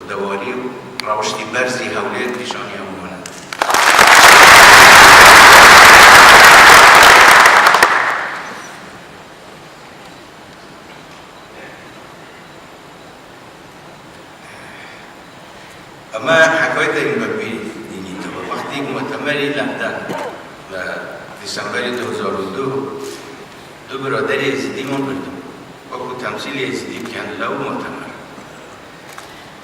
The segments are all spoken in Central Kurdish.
کوردەواری و ڕەوشتی بەرزی هەولێر پیشانی هەمووانە. ئەمە حەکایەتێک بە بیر دینیتەوە وەختیک موتەمەری لەندەن لە دیسەمبەری 2002 دوو برادەری ئێزیدیمان بردم وەکو تەمسیلی ئێزیدی بکەن لەو موتەمەرە.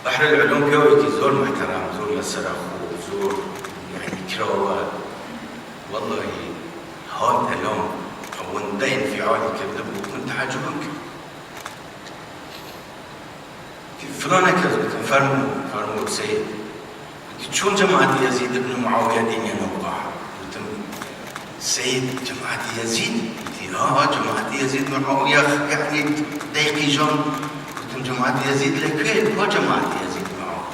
بحر العلوم پیاوێکی زۆر محتەرەم زۆر لەسەرەخۆ زۆر یعنی کراوە واللهی هاتە لام ئەوەندە انفعالی کردبوو من تەعجبم کرد. فلانە کەس گوتم فەرموو فەرموو سەید گوتی چۆن جەماعەتی یەزید بن معاویە دینیان ناو قاعە گوتم سەید جەماعەتی یەزید گوتی ها جەماعەتی یەزید بن معاویە یعنی دەیقی ژان گوتم جەماعەتی یەزید لە کوێ کوا جەماعەتی یەزید معاویە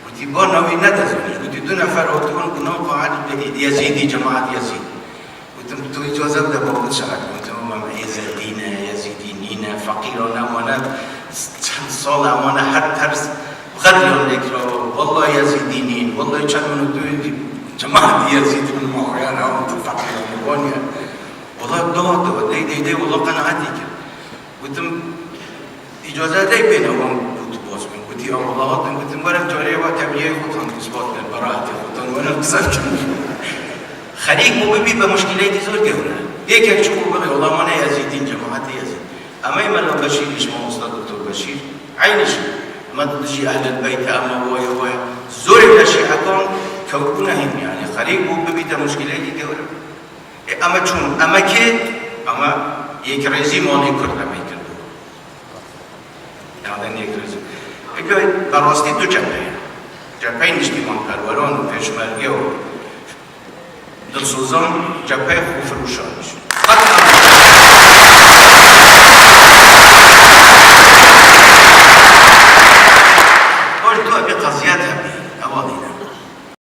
گوتی با ناوی نەدەزانیش گوتی دوو نەفەر هاتبوون بۆ ناو قاعە یەزیدی جەماعەت یەزید گوتم تۆ ئیجازە بدە با بت شەرح بکەم گوتم ئەمە ئێزەدینە یەزیدی نینە فەقیرانە ئەمانە چەند ساڵە ئەمانە هەر تەرز غەدریان لێکراوە واللە یەزیدی نین واللە چەند من و تۆ جەماعەتی یەزید من ماخۆیان ئەوان فەقیرانە وانیە واللە داتەوە دەی دەی دەی واللە قەناعەتی کرد گوتم ئیجازە دەی بێنەوە بوت باز بکەم گوتی ئەو وەڵا هاتن گوتم وەرن جارێ وا تەبلیەی خۆتان ئیسبات کەن بەڕاحەتی خۆتان وەرن قسە بکەن خەریک بوو ببی بە مشکلەیەکی زۆر گەورە یەکێک چوو بوو بڵێ وەڵا ئەمانە یەزیدین جەماعەتی یەزید ئەمەی مەلا بەشیریش مامۆستا دکتۆر بەشیر عەینیش ئەمە دژی ئەهل البەیتە ئەمە وایە وایە زۆرێک لە شیعەکان کەوتبوونە هین یعنی خەریک بوو ببیتە مشکلەیەکی گەورە ئێ ئەمە چۆن ئەمە کێ ئەمە یەکڕیزی ماڵی کورد ئەمەی کردووە داڵێن یەکڕیزی ئەگەر بەڕاستی دوو جەبهەیە جەبهەی نیشتیمان پەروەران و پێشمەرگە و دڵسۆزان جەبهەی خۆفروشانیش.